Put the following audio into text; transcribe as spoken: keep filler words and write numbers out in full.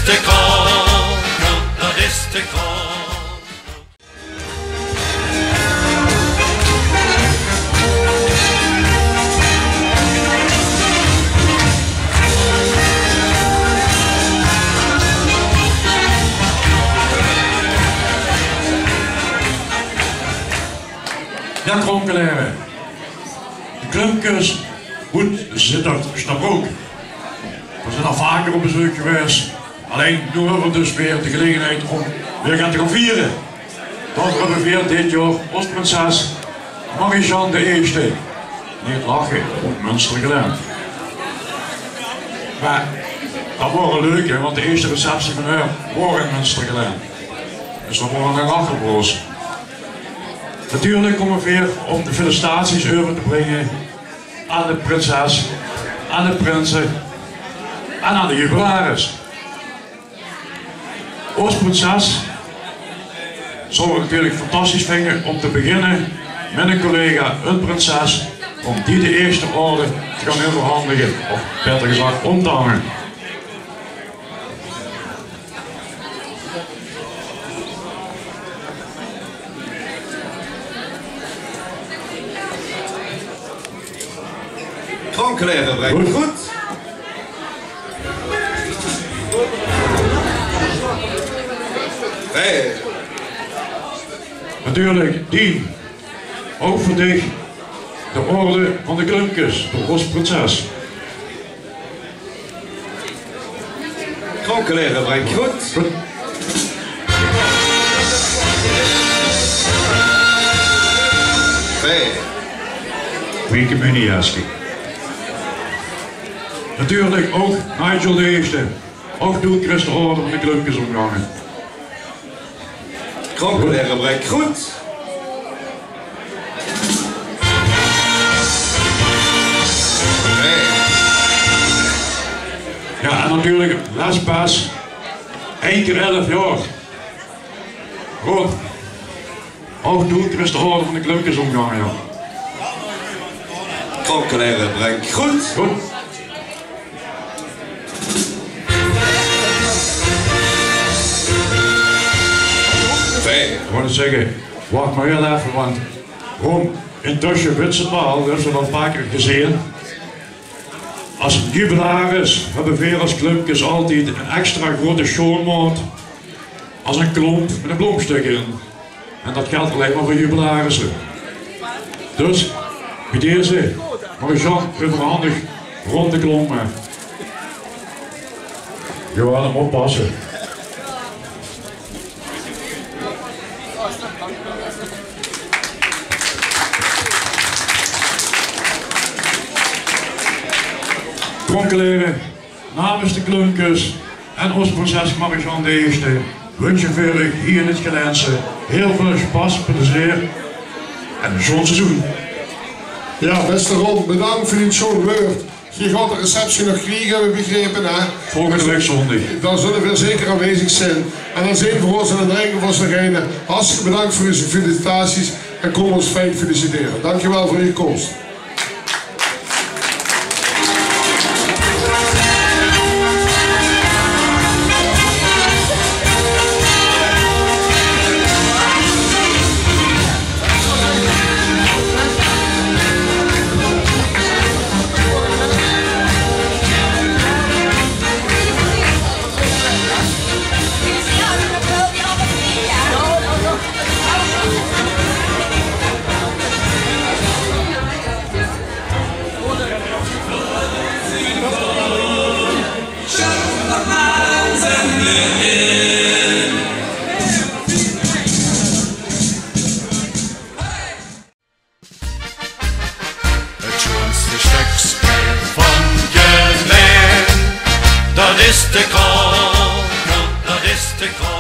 De Kroon, dat is de Kroon. Jao, Kronkelere. De Klumpkes oet Zitterd-Stabroek. Veer zeen al vaker op bezeuk gewaes. Allein noe höbbe veer dus weer de gelegenheid óm weer get te gaon viere. Daoveur höbbe veer dit jaor ós prinses Marie-Jeanne de Ierste, neet lache, oet Munstergelaen. Mer dat waor leuk, hè, want de ierste receptie van häör waor in Munstergelaen. Dus dat waor 'ne lache veur ós. Natuurlik kómme veer óm de felicitaties euver te bringe aan de prinses, aan de prinse en aan de jubilaris. Ós prinses zouw 't natuurlik fantastisch vinge óm te beginne mit 'n collega, 'n prinses, óm die de ierste orde te gaon euverhandige, of baeter gezag, óm te hange. Kronkelere, breng 't good. Hey. Natuurlik, Dien. Ouch veur dich de orde van de Klumpkes, veur ós prinses. Kronkelere, breng 't good. Hey. Wie communie, Jaski. Natuurlik ouch Nigel de Ierste. Ouch doe kriegs de orde van de Klumpkes ómgehange. Kronkelere, breng 't good. Jao, en natuurlik, last pas, ein kier elf jaor. Rob, ouch doe kriegs de orde van de Klumpkes ómgehange, jao. Kronkelere, breng 't good. Good. Fijn. Ich wou net zègke, wach mer hiel effe, want Ron, intösse wits se 't waal, veer höbbe 'm al 'n paar kier gezeen. Es jubilaris höbbe veer es Klumpkes altied 'n extra groete sjoonmaot. Es 'n klomp mit 'n bloomsjtök in. En dat geldj allein mer veur jubilarisse. Dus, bie deze, Marie-Jeanne, euverhandig Ron de klomp, hè. Jao, en oppasse. Kronkelere. Namens de Klumpkes en ós prinses Marie-Jeanne de Ierste wunsje veer uch hie in 't Gelaense hiel väöl sjpas, plezeer en 'n sjoon seizoen. Jao, bèste Ron, bedank veur dien sjoon wäörd. Geer gaot de receptie nog kriege, höb ich begrepe, hè? Volgende waek zóndig. Dan zölle veer zeker aanwezig zeen. En dan zeen veer ós en dan drinke veer ós nog eine. Hartstikke bedank veur uche felicitaties en kómme ós fijn felicitere. Dankjewel veur uche kóms. Het sjoonste stökske van Gelaen, dat is de Kroon, dat is de Kroon.